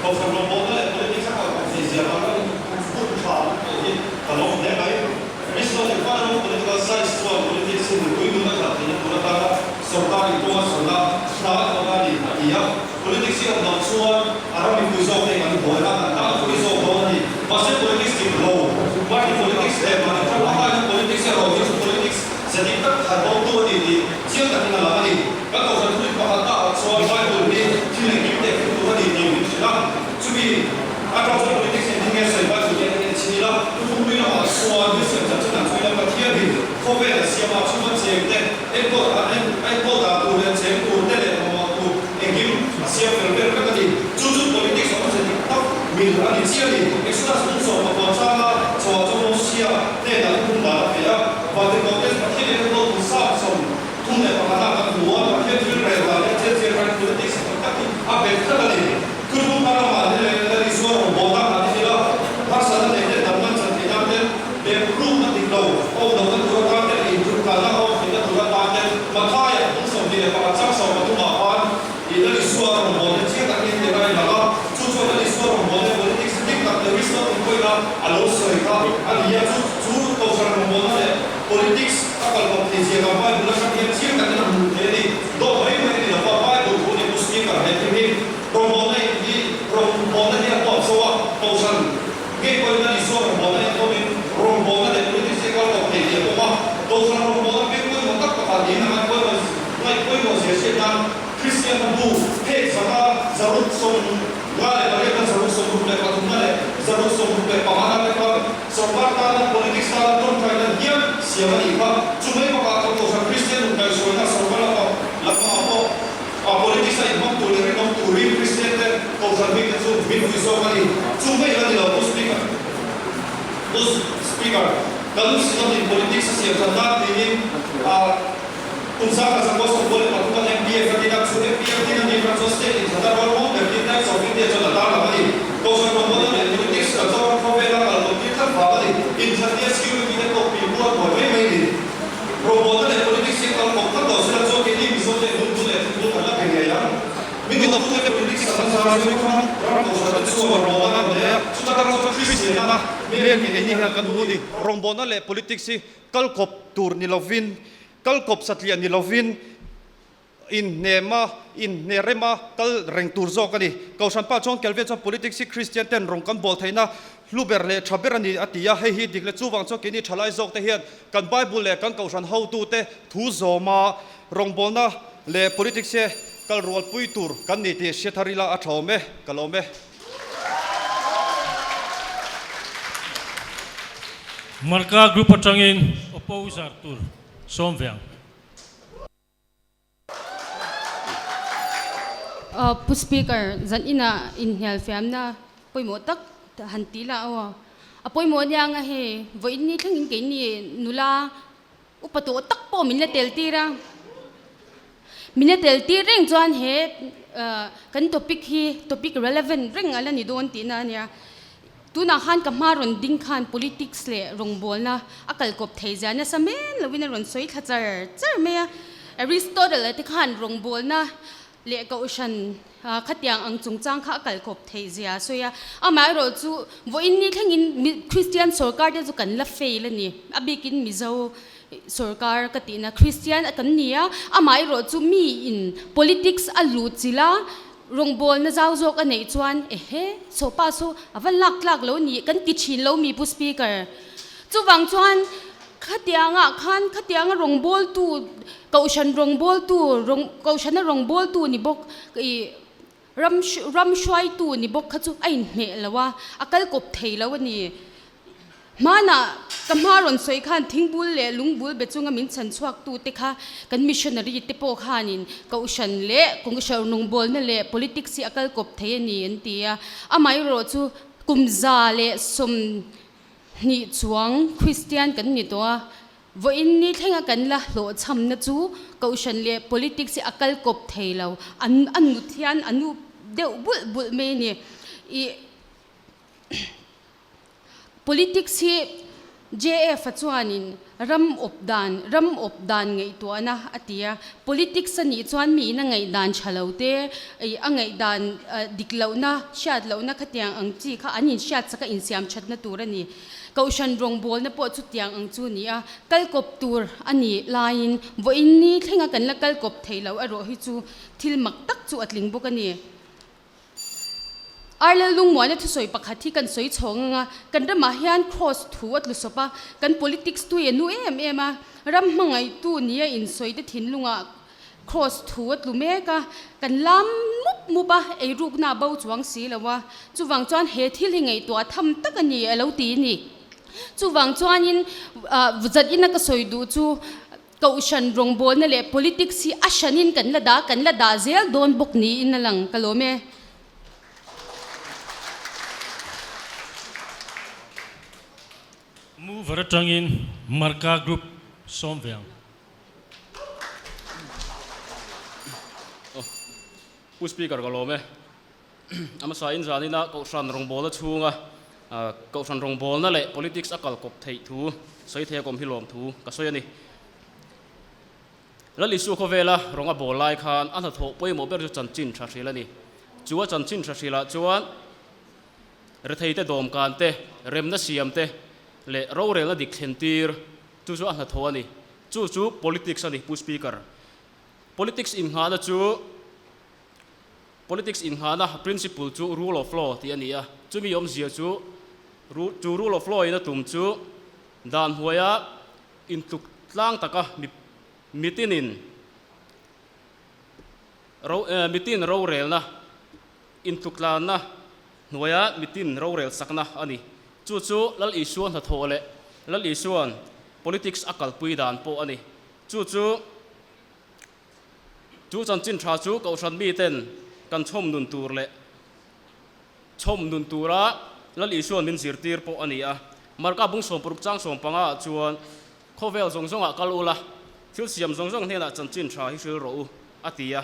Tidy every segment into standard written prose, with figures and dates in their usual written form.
Kohhran rawngbawlna leh politics a kalkawp thei zia vang a hun tha lutuk pawh hi ka lawm hle mai. Aristotle khan ram political science chuan politics hi mipui nun a khalh theihna tur atana sorkar in kawng a sawn a, hna a thawk a ni, a ti a. Politics hi awm loh chuan a ram mipui zawk te kan buai a, kan tan a pui zawk dawn a ni. Mahse politics dik lo, party politics leh mahni ram a haina politics erawh hi chu politics ze dik tak thar bawktu a ni tih chiang takin a lang a ni. Kan kohhran thurin pakhat ta ah chuan Bible hi thil engkim teh thil tur a ni tih min hrilh a, chumi atang chuan politics engtin nge sawi Bible hian en chin ila, thuthlungpui lamah chuan Christian chanchin an chhui la, Pathianin khawvel a siam a, chhunga cheng te enkawl enkawl dan tur leh cheng tur te leh mamawh tur engkim a siam fel vel vek a ni. Chu chu politics awmze dik tak mil a ni chiah a ni. Exodus kum 14 changa chhoah chuan Mosia hnenah thuthlung dan a pe a, Vantirhkohte Pathianin enkawl tur sap sawm 31 ah kan hmu a, Pathian thil rel dan leh thil thil khan politics tak tak hi a bet tlat a ni. Thuthlung hma ramah ni leh Lal Isua rawngbawlna ah ni ila, harsatna nei te damna chan theih nan te, leh rukna dik lo a awm lohna tur atan te leh inthutkalna a awm theihna tur atan te, Mathaia kum 21 chang 13 ah khan i Lal Isua rawngbawlna chiang takin tir a inlang a, chu chuan Lal Isua rawngbawlna politics dik tak leh Aristotle pawhin a lo sawi kha a ni a, chu chu Kohhran rawngbawlna leh Politics a kalkawp thei zia kan Bible atang hian chiang takin a hmuh thei a ni. Dawt mai mai a ni lo va, Bible thu ni pu Speaker he thil hi rawngbawlna in hi rawngbawlna hi a huam zo a, Kohhran ngei pawhin a ni chuan rawngbawlna en tawmin rawngbawlna leh politics hi a kalkawp thei tih a pawm a, Kohhran rawngbawlna peng pawimawh tak pakhat niin a ngaih pawimawh ngaih pawimawh zia hriat nan Kristian hna bu phek zanga 158 na 63 na leh 65 na te khan Sorkar tana politics tana tawngtaina hiam siam a nih kha. Chu mai bakah chuan Kohhran Kristian nun kaihhruaina sorkar lama lamah pawh a politics a inhmang tur leh rinawm turin Kristian te Kohhran mite chu min vui zawk a ni. Chu mai la ni lo Pu Speaker. Pu Speaker, kan Synod in politics a siam that nan tiin a kum 1993 a MPF a din a, chu MPF din a nih khan chuan state in that a rual muang ber tin Times of India chuan a tarlang a ni. Kohhran rawngbawlna leh politics kan Zoram khawvela kal tawp tir tlat vang a ni. Inthlannia security te pawh pi buat buai mai mai ni. Rawngbawlna leh politics hi kal kawp tlat lo sela chuan keini Mizo te lung leh thing bul kan la pe ngei ang. Mi dawptu te politics an zar zui khan ram kohhran te chuan rawngbawlna an nei a, chuta tang chuan Kristianna hmel hi keini hian kan hmu a ni. Rawngbawlna leh politics hi kal kawp tur ni lovin, kal kawp satliah ni lovin, inhnema, inhnerema kal reng tur zawk a ni. Kohhran pa chuan Kelvin chuan politics hi Kristian ten rawng kan bawl theihna hlu ber leh tha ber a ni a ti a, hei hi dik leh chuvang chuan keini thalai zawk te hian kan Bible leh kan kohhran hotute thu zawma rawngbawlna leh politics hi kal rualpui tur kan ni tih hria thar ila a tha awm e, ka lawm e. Marka group atangin opposer tur sawm ve ang. Pu Speaker, zan inah inhnial fiamna pawimawh tak han ti la aw. A pawimawh ania anga hei, vawiin ni thlengin keini nula upa tawh tak pawh min la tel tir a. Min la tel tir reng chuan he kan topic hi topic relevant reng a la ni dawn tihna a nia. Tunah khan ka hma rawn ding khan politics leh rawngbawlna a kalkawp thei zia nasa men loin a rawn sawi thla char char mai a. Aristotle a te khan rawngbawlna leh kohhran khatiang ang chungchang kha a kalkawp theih zia a sawi a. Amaherawh chu vawiin ni thlengin Christian sorkar te chu kan la fail a ni. A bikin Mizo sorkar ka tihna Christian kan ni a, amaherawh chu miin politics a luh chilh a, Rawngbawlna zau zawk a neih chuan ehe sawpa chu a va lak tlak lo ni kan ti thin lo mi Pu Speaker. Chuvang chuan khatiangah khan khatianga rawngbawltu kohhran rawngbawltu rawng kohhrana rawngbawltu ni bawk ih ram ram hruaitu ni bawk kha chu a inhmeh lo a, a kal kawp thei lo a ni. Hmanah ka hma rawn sawi khan thingbul leh lungbul be chunga min chhan chhuaktu te kha kan missionary te pawh khanin kohhran leh kawnghreuh nungbawlna leh politics hi a kal kawp thei a ni an ti a. Amaherawh chu kum 120 chuang Kristian kan ni tawh a, vawiin ni thlenga kan la hlawhchhamna chu kohhran leh politics hi a kal kawp thei lo, an a nut hian a nu deuh bulh bulh mai a ni. Ih. Politics hi JF-a chuanin ram awp dan, ram awp dan ngaihtuahna a ti a. Politics a nih chuan miin a ngaihdan tha lo te, ih a ngaihdan dik lohna, hriat lohna khatiang ang chi kha an inhriat chak a insiam thatna tur a ni. Kohhran rawngbawlna pawh chutiang ang chu a ni a, kal kawp tur a nih laiin vawiin ni thlenga kan la kal kawp thei lo erawh hi chu thil mak tak chu a tling bawk a ni. Arlel lungmuaina thusawi pakhat hi kan sawi chhawng ang a, kan ramah hian Kraws thu a tlu sawp a, kan politics tui a nu em em a, ram hmangaihtu nia insawi te thinlungah Kraws thu a tlu mek a, kan lam mup mup a, eirukna a bo chuang si lo a, chuvang chuan he thil hi ngaihtuah tham tak a ni a lo ti a ni. Chuvang chuanin zat ina ka sawi duh chu Kohhran rawngbawlna leh politics hi a hranin kan la dah, kan la dah zel dawn bawk niin a lang ka lawm e. Mover atangin Marka Group sawm ve ang. Pu Speaker ka lawm e. A hmasa in zanina Kohhran rawngbawlna chhunga Kohhran rawngbawlna leh politics a kal kawp theih thu sawi thei a kawm hi lawm thu ka sawi a ni. Lal Isua khawvela rawng a bawl lai khan a hnathawh pawimawh ber chu chanchin tha hril a ni. Chu a chanchin tha hrilah chuan retheite dawmkan te, remna siam te leh rorelna dik thlen tir chu chu a hnathawh a ni. Chu chu politics a ni, Pu Speaker. Politics innghahna chu Politics innghahna principle chu rule of law tih a ni a, chumi awmzia chu chu rule of law in a tum chu dan hnuaia intluk tlang taka mitinin ro mitin rorelna intluk tlanna hnuaia mitin rorel sakna a ni. Chu chu Lal Isua hnathawh leh Lal Isua'n politics a kalpui dan pawh a ni. Chu chu. Chu chanchin tha chu Kohhran miten kan chhawm nun tur leh chhawm nun tura Lal Isua'n min zirtir pawh a ni a. Marka bung 60 chang 15 ah chuan, Khawvel zawng zawngah kal ula, thil siam zawng zawng hnenah chanchin tha hi hril rawh u, a ti a.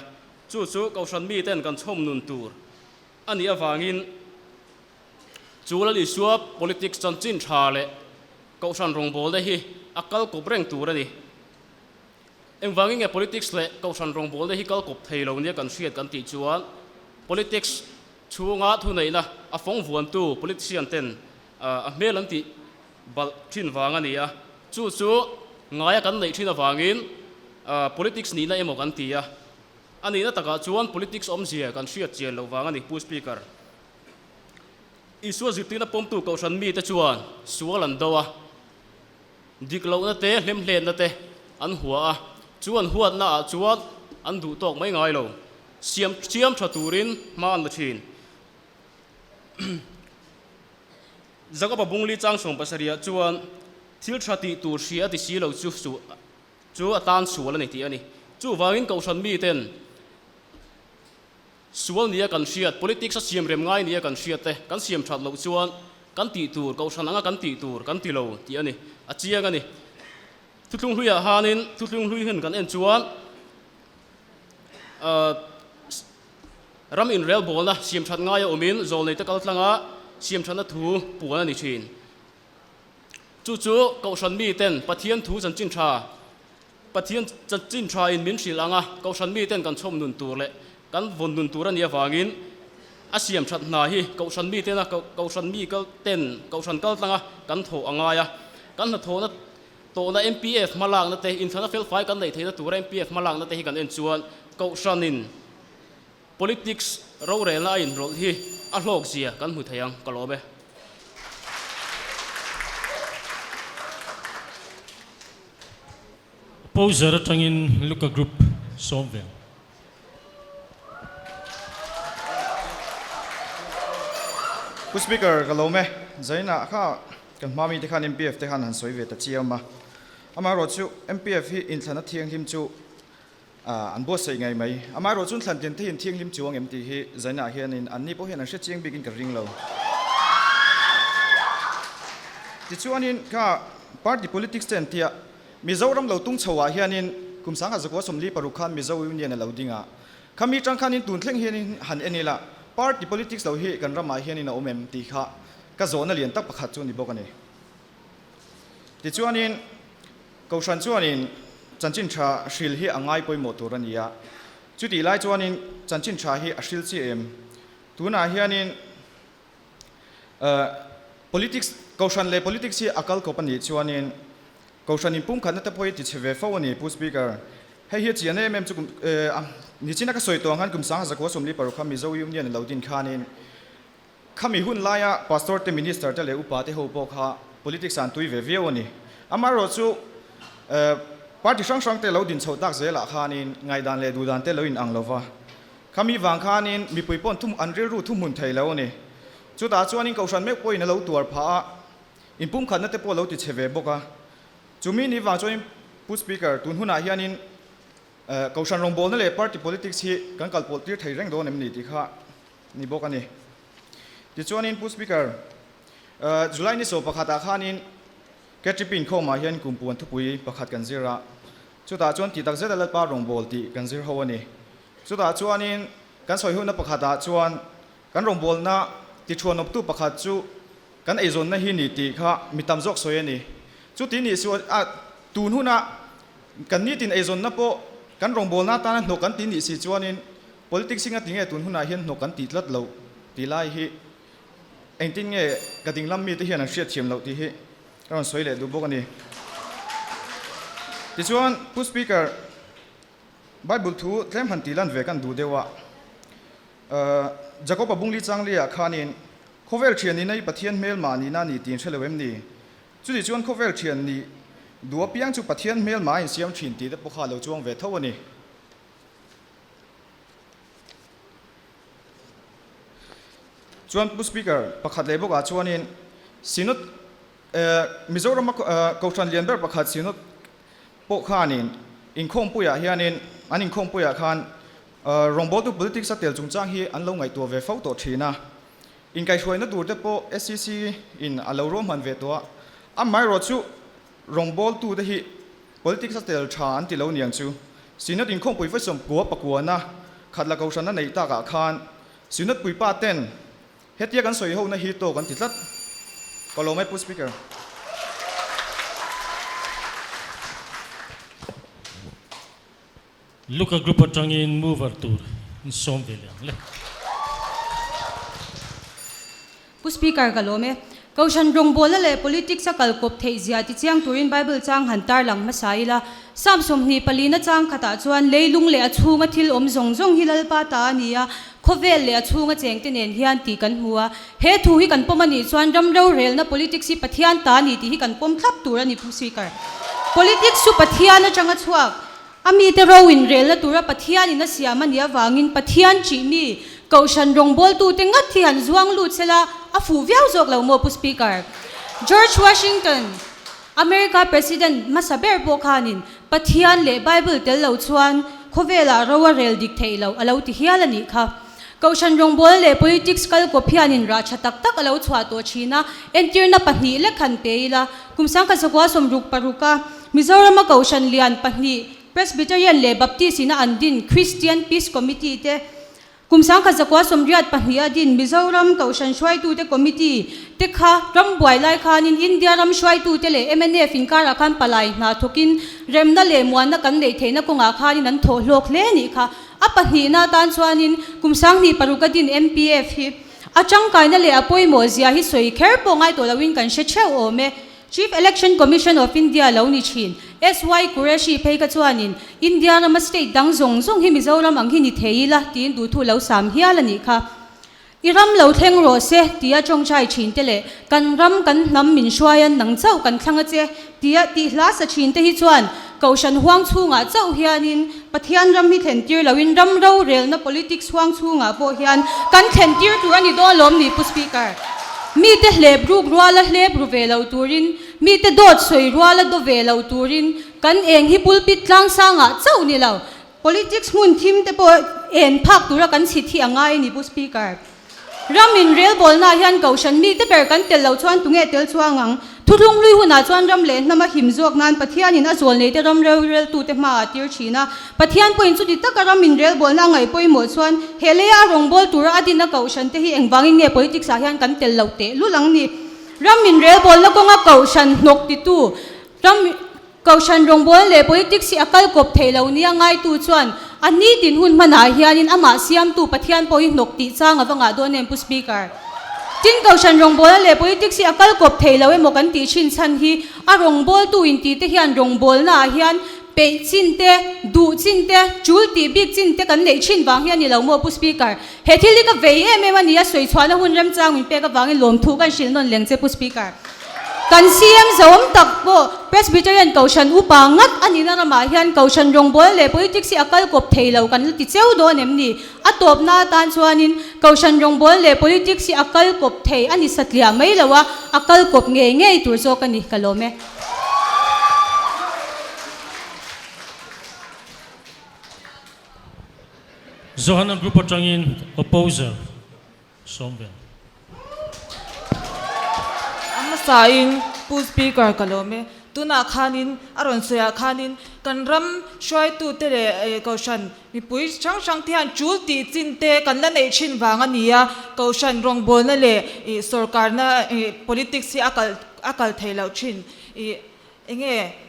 Chu chu Kohhran miten kan chhawm nun tur a nih avangin chu Lal Isua politics chanchin tha leh Kohhran rawngbawlna hi a kal kawp reng tur a ni. Engvangin nge politics leh kohhran rawngbawlna hi kal kawp thei lo nia kan hriat kan tih chuan politics chhunga thuneihna a fawng vuantu politician ten a hmel an tih balh thin vang a ni a, chu chu ngaia kan neih thin avangin politics nihna emaw kan ti a, a nihna takah chuan politics awmzia kan hriat chian loh vang a ni Pu Speaker. Isua zirtirna pawmtu kohhran mite chuan sual an do a. Dik lohna te, hlemhletna te an hua a, chu an huatna ah chuan an duh tawk mai ngai lo. Siam chiam tha turin hma an la thin. Jakoba bungli chang 70 ah chuan thil tha tih tur hria a ti si lo chu chu a tan sual a ni tih a ni. Chuvangin Kohhran miten Sual nia kan hriat, politics a siam rem ngai nia kan hriat te, kan siam that loh chuan kan tih tur, kohhran anga kan tih tur kan ti lo tih a ni, a chiang a ni. Thuthlung hluiah hanin thuthlung hlui hun kan en chuan ram inrelbawlna siam that ngaia awmin zawlneite kal tlanga siam thatna thu puan a ni thin. Chu chu kohhran miten Pathian thu chanchin tha Pathian chanchin tha in min hrilh ang a, Kohhran miten kan chhawm nun tur leh kan vawn nun tur a nih avangin a siam that hna hi Kohhran miten a Kohhran mi kal ten Kohhran kal tlanga kan thawh a ngai a. Kan hnathawhna tawhna MPF hmalakna te, inthlana felfai kan neih theihna tura MPF hmalakna te hi kan en chuan Kohhranin Politics rorelna a inrawlh hi a hlawk zia kan hmu thei ang, ka lawm e. Opposer atangin Luka Group sawm ve ang. Pu Speaker, ka lawm e. Zainah kha kan hma mite khan MPF te khan han sawi ve ta chiam a. Amaherawhchu MPF hi inthlana thianghlim chu an buatsaih ngei mai. Amaherawhchu inthlan tin theihin thianghlim chu ang em tih hi Zainah hianin anni pawh hian an hre chiang bikin ka ring lo. Tichuanin kha party politics te an tia Mizoram lo tung chho ah hianin kum sangha zakua 46 khan Mizo Union a lo ding a. Khami tang khanin tun thleng hianin han en ila party politics lo hi kan ramah hianin a awm em tih kha ka zawhna lian tak pakhat chu ni bawk a ni. Tichuanin, Kohhran chuanin chanchin tha hril hi a ngai pawimawh tur a ni a. Chutih lai chuanin chanchin tha hi a hril chiah em? Tunah hianin politics, Kohhran leh politics hi a kal kawp a nih chuanin Kohhran inpumkhatna te pawh hi tichhe ve fo a ni, Pu Speaker. Hei hi a chian em em chu kum nichina ka sawi tawh ang khan kum 1926 kha Mizo Union a lo din khanin Khami hun laia Pastor te, Minister te leh upa te ho pawh kha politics ah an tui ve viau a ni. Amaherawh chu party hrang hrang te lo din chhoh tak zelah khanin ngaihdan leh duhdan te lo in ang lo va. Khami vang khanin mipui paw'n thum an rilru thuhmun thei lo a ni. Chutah chuanin Kohhran meuh pawhin a lo tuar phah a, inpumkhatna te pawh a lo ti chhe ve bawk a. Chumi ni vang chuanin Pu Speaker, tun hunah hianin Kohhran rawngbawlna leh party politics hi kan kalpawlh tir thei reng dawn em ni tih kha ni bawk a ni. Tichuanin Pu Speaker, July ni sawm pakhatah khanin KTP inkhawmah hian kumpuan thupui pakhat kan zir a, chutah chuan tih takzet a Lalpa rawngbâwl tih kan zir ho a ni. Chutah chuanin kan sawi hunna pakhatah chuan kan rawngbâwlna tithuanawptu pakhat chu kan eizawnna hi ni tih kha mi tam zawk sawi a ni. Chuti nih sual a tun huna kan nitin eizawnna pawh kan rawngbâwlna atana hnawk kan tih nih si chuanin Politics hi ngati nge tun hunah hian hnawk kan tih tlat loh tih lai hi engtin nge ka dinglam mite hian an hriatthiam loh tih hi ka rawn sawi leh duh bawk a ni. Tichuan Pu Speaker, Bible thu tlem han tih lan ve kan duh deuh a, Jakob-a bungli changli-ah khanin khawvel thian nihna hi Pathian hmelmah nihna a ni tih in hre lo em ni? Chutih chuan khawvel thian nih duh apiang chu Pathian hmelmah a insiam thin tih te pawh kha a lo chuang ve tho a ni. Chuan Pu Speaker, pakhat leh bawkah chuanin Synod Mizorama Kohhran lian ber pakhat Synod pawh khanin inkhawmpuiah hianin an inkhawmpuiah khan rawngbawltu politics a tel chungchang hi an lo ngaihtuah ve fo tawh thin a. Inkaihhruaina tur te pawh SCC in a lo ruahman ve tawh a, amaherawh chu rawngbawltute hi Politics a tel tha an ti lo niang chu. Synod inkhawmpui vawisawm kua pakuana khatla kohhran a neih takah khan Synod puipa ten hetia kan sawi hona hi tawk an ti tlat. Ka lawm e Pu Speaker. Luka group atangin mover tur in sawm ve leh ang le. Pu Speaker ka lawm e. Kohhran rawngbawlna leh politics a kal kawp theih zia ti chiang turin Bible chang han tar lang hmasa ila. Psalm 24 na chang khatah chuan leilung leh a chhunga thil awm zawng zawng hi Lalpa ta a ni a, khawvel leh a chhunga chengte nen hian tih kan hmu a. He thu hi kan pawm a nih chuan ram rorelna politics hi Pathian ta a ni tih hi kan pawm thlap tur a ni Pu Speaker. Politics chu Pathian atanga chhuak. A mite ro inrelna tura Pathianin a siam a nih avangin Pathian ṭih mi Kohhran rawngbawltute ngat hi han zuang lut sela a fuh viau zawk lo maw Pu Speaker? George Washington, America President hmasa ber pawh khanin Pathian leh Bible tel lo chuan khawvelah ro a rel dik theih loh a lo ti hial a nih kha. Kohhran rawngbawlna leh politics kal kawp hianin rah ṭha tak tak a lo chhuah tawh ṭhin a, entirna pahnih lek han pe ila, kum 1966 a Mizorama Kohhran lian pahnih, Presbyterian leh Baptist ina an din Christian Peace Committee te, kum 1982 a din Mizoram Kohhran Hruaitute Committee te kha ram buai lai khanin India ram hruaitute leh mnf inkarah khan palai hna thawkin remna leh muanna kan neih theihna kawngah khanin an thawh hlawk hle nih kha. A pahnihna atan chuanin kum 2006 a din MPF hi a tangkaina leh a pawimawh zia hi sawi kher pawh ngai tawh loin kan hre theuh awm e. Chief Election Commission of India lo ni thin SY Qureshi phei kha chuanin India rama state dang zawng zawng hi Mizoram ang hi ni thei ila tiin duhthu lo sam hial a nih kha. I ram lo thleng rawh se tia tawngtai thin te leh kan ram kan hnam min hruaian nang chauh kan thlang a che tia tih hla sa thin te hi chuan Kohhran huang chhungah chauh hianin Pathian ram hi thlen tir loin ram rorelna politics huang chhungah pawh hian kan thlen tir tur a ni dawn lawm ni Pu Speaker? Mite hlep ruk ruala hlep ru ve lo turin, mite dawt sawi ruala daw ve lo turin kan eng hi pulpit tlang sangah chauh ni lo, politics hmun thim te pawh en phak tura kan chhit hi a ngai a ni Pu Speaker. Ram in relbawlnaah hian Kohhran mite ber kan tel loh chuan tunge tel chuang ang? Thuthlung hlui hunah chuan ram leh hnama him zawk nan Pathianin a zawl neite ram roreltute hmaah a tir thin a. Pathian pawhin chuti taka ram in relbawlna a ngaih pawimawh chuan he leia a rawngbâwl tura a dina Kohhrante hi engvangin nge politics ah hian kan tel loh teh lul ang ni? Ram inrelbawlna kawnga kohhran hnawk titu ram kohhran rawngbawlna leh politics hi a kal kawp theih lo nia ngaitu chuan a nitin hun hmanah hianin amah siamtu Pathian pawh hi hnawk tih chang a va ngah dawn em Pu Speaker. Tin kohhran rawngbawlna leh politics hi a kal kawp theih lo emaw kan tih thin chhan hi a rawngbawltu intih te hian rawngbawlnaah hian Peih chin te, duh chin te, tul tih bik chin te kan neih thin vang hi a ni lo maw Pu Speaker? He thil hi ka vei em em a ni a, sawi chhuahna hun remchang min pek avangin lawmthu kan hrilh nawn leng che Pu Speaker. Kan CM zawm tak pawh Presbyterian Kohhran upa ngat a nihna ramah hian Kohhran rawngbawlna leh politics hi a kal kawp thei lo kan la ti cheu dawn em ni? A tawpna atan chuanin Kohhran rawngbawlna leh politics hi a kal kawp thei a ni satliah mai lo a, a kal kawp ngei ngei tur zawk a ni ka lawm e. Johanna Group atangin Opposer Sawmvel. A hmasain Pu Speaker ka lawm e. Tunah khanin a rawn sawiah khanin kan ram hruaitute leh Kohhran mipui hrang hrang te hian tul tih chin te kan la neih thin vang a ni a. Kohhran rawngbawlna leh sorkarna politics hi a kal a kal thei loh thin. Ih enge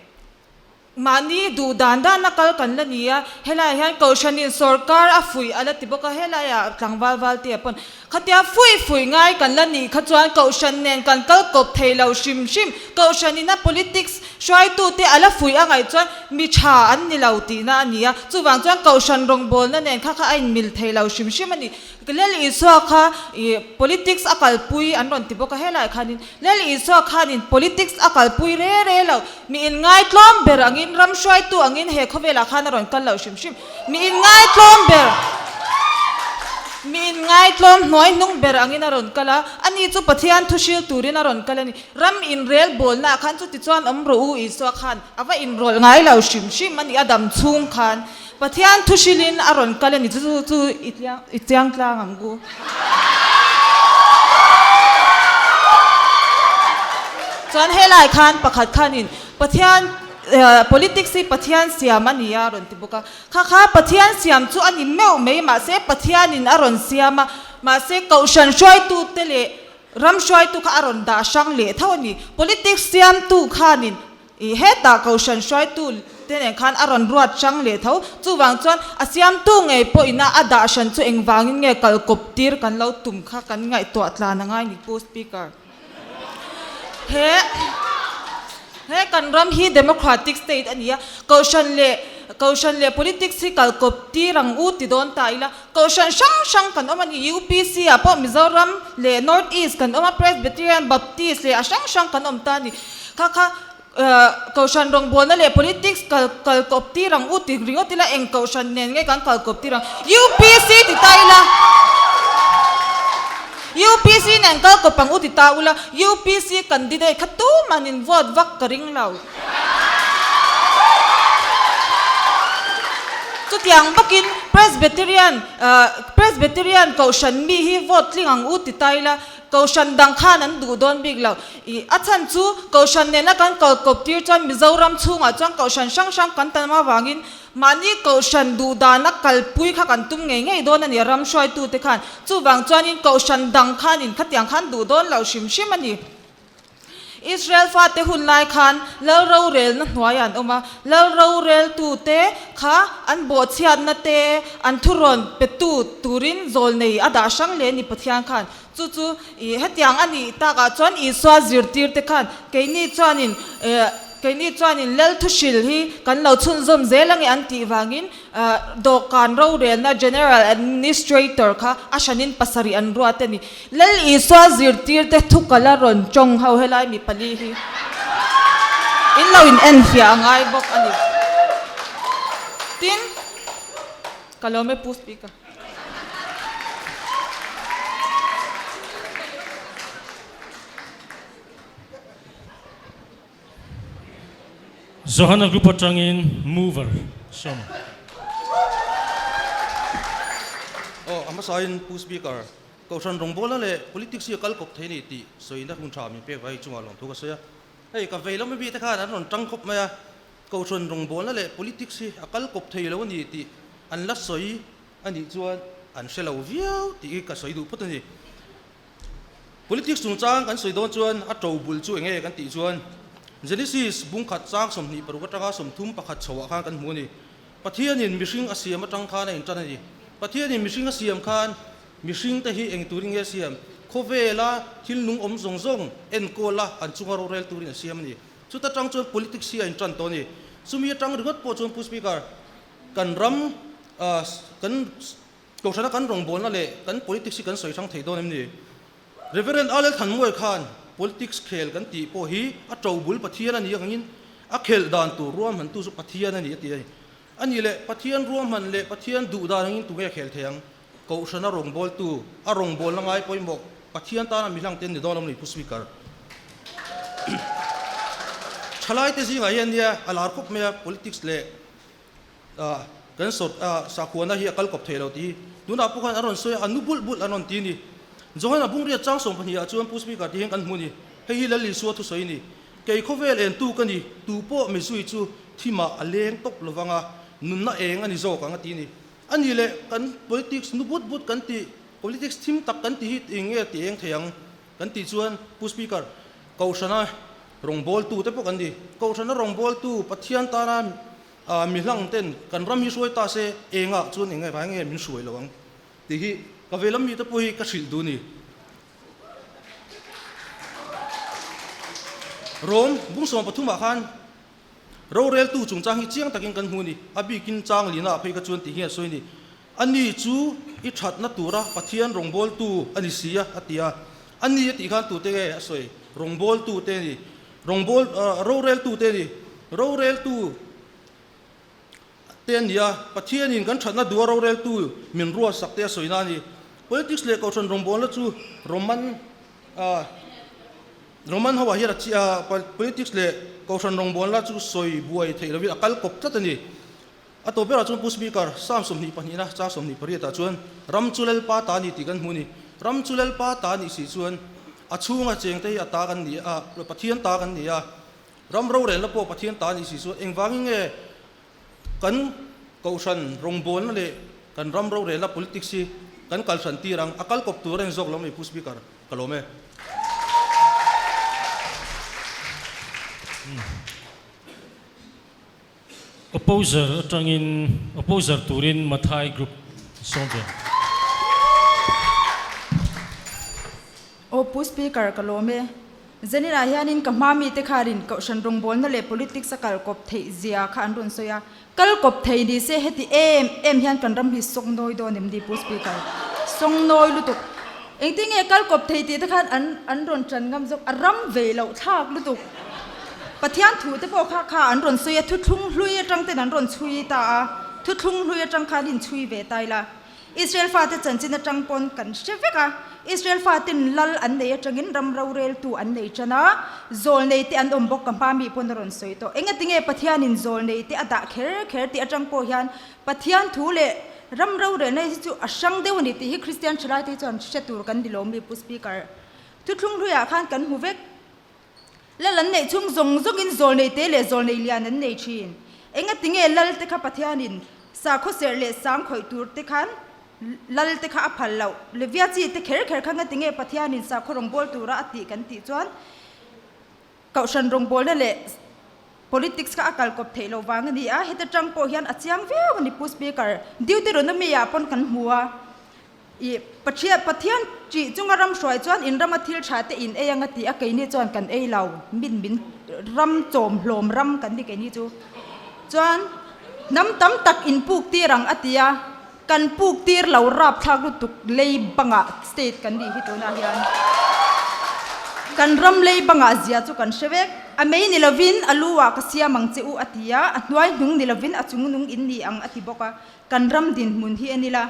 mahni duh dan dan a kal kan la ni a, helaiah hian Kohhranin sawrkar a fuih a la ti bawk a, helaiah tlangval val te ah pawn khatia fuih fuih ngai kan la nih kha chuan Kohhran nen kan kal kawp thei lo hrim hrim. Kohhranin a politics hruaitute a la fuih a ngaih chuan mi tha an ni lo tihna a ni a, chuvang chuan Kohhran rawngbawlna nen kha kha a inmil thei lo hrim hrim a ni. Lal Isua kha ih politics a kalpui an rawn ti bawk a, helaiah khanin Lal Isua khanin politics a kalpui re re lo, mi inngaitlawm ber angin, ram hruaitu angin he khawvelah khan a rawn kal lo hrim hrim. Mi inngaitlawm ber, mi inngaitlawm hnuai hnung ber angin a rawn kal a, ani chu Pathian thu hril turin a rawn kal a ni. Ram inrelbawlnaah khan chutichuan awm rawh u Isua khan a va inrawlh ngai lo hrim hrim a ni, a dam chhung khan. Pathian thu hrilhin a rawn kal a ni chu chu i tliang i chiang tlang ang u. Chuan helai khan pakhat khanin Pathian politics hi Pathian siam a ni a rawn ti bawk a, kha kha Pathian siam chu a ni meuh mai mahse Pathianin a rawn siam a, mahse Kohhran hruaitute leh ram hruaitu kha a rawn dah hrang leh tho a ni. Politics siamtu khanin I hetah Kohhran hruaitu te nen khan a rawn ruat hrang leh tho. Chuvang chuan a siamtu ngei pawhin a a dah hran chu engvangin nge kalkawp tir kan lo tum kha kan ngaihtuah tlan a ngai ni Pu Speaker. He he kan ram hi Democratic State a ni a, Kohhran leh Kohhran leh Politics hi kalkawp tir ang u ti dawn ta ila, Kohhran hrang hrang kan awm a ni. UPC ah pawh Mizoram leh North East kan awm a, Presbyterian, Baptist leh a hrang hrang kan awm ta a ni. Kha kha Kohhran rawngbawlna leh politics kal kal kawp tir ang u ti ringawt ila eng Kohhran nen nge kan kal kawp tir ang? UPC ti ta ila UPC nen kal kawp ang u ti ta ula UPC candidate kha tuman in vote vak ka ring lo. Chutiang bawkin Presbyterian Presbyterian Kohhran mi hi vote tling ang u ti ta ila Kohhran dang khan an duh dawn bik lo. Ih, a chhan chu Kohhran nena kan kalkawp tir chuan Mizoram chhungah chuan Kohhran hrang hrang kan tam avangin mahni Kohhran duh dana kalpui kha kan tum ngei ngei dawn a ni a ram hruaitute khan. Chuvang chuanin Kohhran dang khanin khatiang khan duh dawn lo hrim hrim a ni. Israel fate hun lai khan Lal rorelna hnuaiah an awm a, Lal roreltute kha an bawhchhiatna te an thurawn petu turin zawlnei a dah hrang hle a ni Pathian khan. Chu chu i hetiang a nih takah chuan Isua zirtirte khan keini chuanin keini chuanin Lal thuhril hi kan lo chhunzawm zel ange an tih vangin dawhkan rorelna General Administrator kha a hranin pasarih an ruat a ni. Lal Isua zirtirte thu ka la rawn tawng ho helai mi pali hi in lo in en fiah a ngai bawk a ni. Tin, ka lawm e Pu Speaker. Johana group atangin mover sawm. Aw, a hmasain Pu Speaker, Kohhran rawngbawlna leh politics hi a kal kawp thei a ni tih sawina hun tha min pek vai chungah lawmthu ka sawi a. Hei, ka vei lam ami te khan an rawn tang khawp mai a, Kohhran rawngbawlna leh politics hi a kal kawp thei lo a ni tih an la sawi a nih chuan an hre lo viau tih hi ka sawi duh phawt a ni. Politics chungchang kan sawi dawn chuan a to bul chu enge kan tih chuan Genesis bung khat chang 26 atanga 31 chhoah khan kan hmu a ni. Pathianin mihring a siam atang khan a intan a ni. Pathianin mihring a siam khan mihring te hi eng turin nge a siam? Khawvela thil nung awm zawng zawng enkawl a an chunga rorel turin a siam a ni. Chuta tang chuan politics hi a intan tawh a ni. Chumi atang ringawt pawh chuan Pu Speaker, kan ram kan Kohhrana kan rawngbawlna leh kan politics hi kan sawi hrang thei dawn em ni? Reverend Alel Thanmuai khan politics khel kan tih pawh hi a to bul Pathian a ni angin a khelh dan tur ruahmantu chu Pathian a ni a ti a ni. A nih leh Pathian ruahman leh Pathian duh dan angin tunge khel thei ang? Kohhrana rawngbawltu, a rawngbawlna ngai pawimawh Pathian tana mi hlangte an ni dawn lo ni Pu Speaker. Thalaite zingah hian nia a lar khawp mai a politics leh Kan sawt a, sakhuana hi a kal kawp thei lo tih hi tunah pawh khan a rawn sawi a, a nu bulh bulh an rawn ti a ni. Johana Bungriat chang 12 ah chuan Pu Speaker tih hian kan hmu a ni. Hei hi Lal Isua thusawi a ni. Kei khawvel entu ka ni, tu pawh mizui chu thimah a leng tawp lo vang a, nunna eng a ni zawk ang a ti a ni. A ni leh kan politics nu but but kan tih, politics thim tak kan tih hi eng nge ti eng thei ang kan tih chuan Pu Speaker, Kohhrana rawngbawltu te pawh kan ni. Kohhrana rawngbawltu Pathian tana A mi hlang ten kan ram hi hruai ta se engah chuan eng vai nge min hruai lo ang tih hi ka ve lam mite pawh hi ka hrilh duh a ni. Rom bung 13 ah khan roreltu chungchang hi chiang takin kan hmu a ni. A bikin chang lina ah phei kha chuan tih hi a sawi a ni. A ni chu i thatna tura Pathian rawngbawltu a ni si a, a ti a. A ni a tih khan tute nge a sawi? Rawngbawltu te a ni. Rawngbâwl, rorêltute a ni. Rorêltu te an ni a, Pathianin kan ṭhatna duha rorêltu min ruatsak te a sawina a ni. Politics leh Kohhran rawngbâwlna chu Roman, Roman hoah hian a chi a, politics leh Kohhran rawngbâwlna chu sawi buai theih lovin a kal kawp tlat a ni. A tawp berah chuan Pu Speaker, Psalm 22 na chang 28 ah chuan ram chu Lalpa ta a ni tih kan hmu a ni. Ram chu Lalpa ta a nih si chuan a chhunga chengte hi a ta kan ni a, Pathian ta kan ni a. Ram rorelna pawh Pathian ta a nih si chuan engvangin nge kan Kohhran rawngbawlna leh kan ram rorelna politics hi kan kalhran tir ang, a kal kawp tur a ni zawk lo mai Pu Speaker, ka lawm e. Opposer atangin opposer turin Mathai Group sawm ve. Aw Pu Speaker ka lawm e. Zaninah hianin ka hma mite kharin Kohhran rawngbawlna leh politics a kal kawp theih zia kha an rawn sawi a. Kal kawp thei ni se heti em em hian kan ram hi sawng nawi dawn em ni Pu Speaker? Sawng nawi lutuk. Engtin nge kal kawp thei tih te khan an an rawn tan ngam zawk a ram ve loh thlak lutuk. Pathian thu te pawh kha kha an rawn sawi a, thuthlung hlui atang ten an rawn chhui ta a, thuthlung hlui atang khan in chhui ve ta ila. Israel fate chanchin atang pawn kan hre vek a, Israel faten lal an nei atangin ram roreltu an nei tan a, zawlnei te an awm bawk ka hma mi pawn a rawn sawi tawh. Engatinge Pathianin zawlnei te a dah kher kher tih atang pawh hian Pathian thu leh ram rorelna hi chu a hrang deuh a ni tih hi Kristian thalaite hi chuan hre tur kan ni lo mi Pu Speaker. Thuthlung hluiah khan kan hmu vek. Lal an neih chhung zawng zawngin zawlnei te leh zawlnei lian an nei thin. Engatinge lal te kha Pathianin sakhaw serh leh sang khawih tur te khan lal te kha a phal loh? Levia chi te kher kher kha ngatinge Pathianin sakhaw rawngbâwl tura a tih kan tih chuan Kohhran rawngbawlna leh politics kha a kal kawp theih loh vang a ni a, heta tang pawh hian a chiang viau a ni Pu Speaker. Deuteronomy ah pawn kan hmu a, ih Pathian Pathian ṭih chunga ram hruai chuan in rama thil ṭha te in ei anga ti a, keini chuan kan ei lo, min min ram chawm hlawm ram kan ni keini chu. Chuan hnam tam tak in puk tir ang a ti a, kan puk tir lo rapthlak lutuk lei bangah state kan nih hi tunah hian kan ram lei bangah zia chu kan hre vek a mei ni lovin a lu ah ka siam ang che u a ti a a hnuai hnung ni lovin a chung nung in ni ang a ti bawk a kan ram dinhmun hi a ni la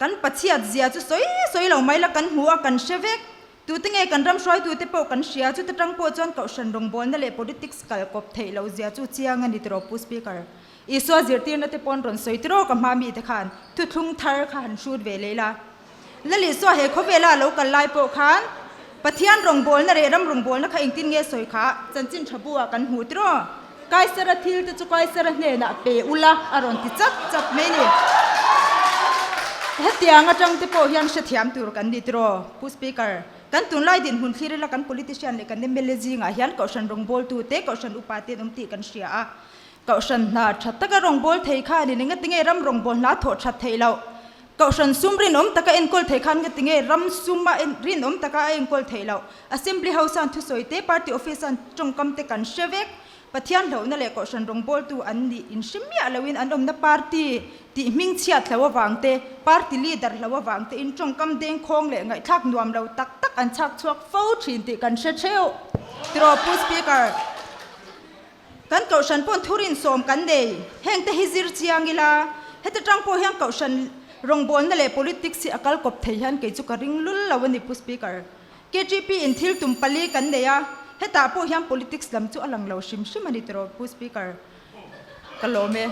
kan pachhiat zia chu sawi sawi lo mai la kan hmu a kan hre vek tute nge kan ram hruaitute pawh kan hria chuta tang pawh chuan kohhran rawngbawlna leh politics kal kawp theih loh zia chu chiang a ni tawh Pu Speaker. Isua zirtirna te pawn rawn sawi tiraw ka hma mite khan thuthlung thar kha han hrut ve leh ila. Lal Isua he khawvela a lo kal lai pawh khan Pathian rawngbawlna leh ram rawngbawlna kha engtin nge sawi kha chanchin tha bu ah kan hmu tiraw. Kaisara thil te chu Kaisara hnenah pe ula a rawn ti chap chap mai ni. Hetiang atang te pawh hian hrethiam tur kan ni tiraw Pu Speaker. Kan tunlai dinhmun thlir ila kan politician leh kan mla zingah hian Kohhran rawngbawltu te, Kohhran upa te an awm tih kan hria a. Kohhran hna tha taka rawngbâwl thei kha ni eng tinge ram rawngbâwl hna thawh that theih loh? Kohhran sum rinawm taka enkawl thei khan nga tinge ram suma rinawm taka a enkawl theih loh? Assembly House an thusawi te, Party Office an tawngkam te kan hre vek. Pathian hlauhna leh Kohhran rawngbâwltu an nih inhre miah loin an awmna party tih hmingchhiat hlo avang te, party leader hlo avang tein tawngkam dengkhawng leh ngaihthlak nuam lo tak tak an chhak chhuak fo thin tih kan hre theuh. Tiraw Pu Speaker? Kan kohhran paw'n thurin sawm kan nei. Hengte hi zir chiang ila, heti tang pawh hian kohhran rawngbawlna leh politics hi a kal kawp thei hian kei chu ka ring lul lo a ni Pu Speaker. KTP in thil tum pali kan nei a, hetah pawh hian politics lam chu a lang lo hrim hrim a ni tiraw Pu Speaker. Ka lawm e.